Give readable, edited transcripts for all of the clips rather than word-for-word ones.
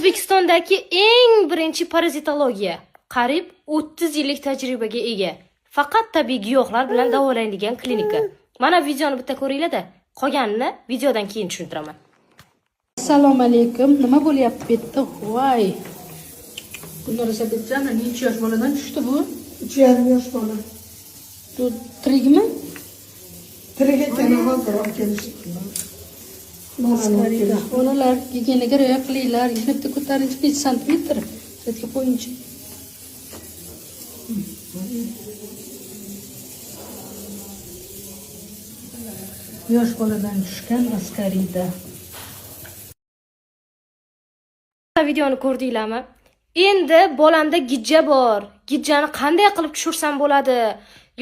O'zbekistondagi eng birinchi parazitologiya, qariyb 30 yillik tajribaga ega, faqat tabiiy giyohlar bilan davolanadigan klinika. Mana videoni bitta ko'ringlar-da, qolganini videodan keyin tushuntiraman. Assalomu alaykum. Nima bo'lyapti bu yerda? Voy. Gulnora Sabitjana, necha yosh boladan tushdi bu? 3,5 yosh bola. Bu tirikmi? Tirik ekan, hozir olib kelishdi. Bolani olib kelishdi. Bolalar, gigiyenaga rioya qilinglar. Yana bitta ko'tarinchi, necha santimetr? Chetga qo'yingchi. Yosh boladan tushgan askarida. Videoni ko'rdinglarmi? Endi bolamda gijja bor. Gijjani qanday qilib tushirsam bo'ladi?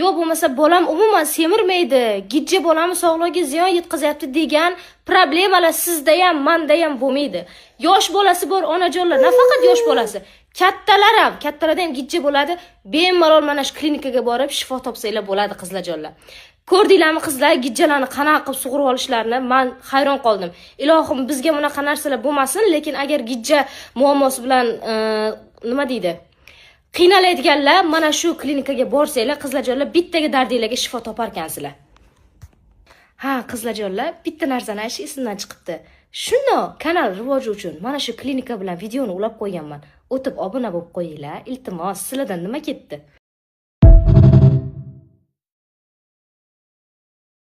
Yo bo'lmasa bolam umuman semirmaydi. Gijja bolamni sog'lig'iga ziyon yetkazyapti degan problemalar sizda ham, manda ham bo'lmaydi. Yosh bolasi bor onajonlar, nafaqat yosh bolasi, kattalar ham, kattalarda ham gijja bo'ladi. Bemalol mana shu klinikaga borib shifo topsanglar bo'ladi, qizlarjonlar. Ko'rdinglarmi, qizlar, gijjalarni qanaqa qilib sug'urib olishlarini? Man hayron qoldim. Ilohim, bizga bunaqa narsalar bo'lmasin, lekin agar gijja muammosi bilan nima deydi, qiynaladiganlar mana shu klinikaga borsanglar, qizlarjonlar, bittaga dardinglarga shifo toparkansizlar. Ha, qizlarjonlar, bitta narsani aytish esimdan chiqibdi. Shundoq kanal rivoji uchun mana shu klinika bilan videoni ulab qo'yganman. O'tib obuna bo'lib qo'yinglar, iltimos, sizlardan nima ketdi?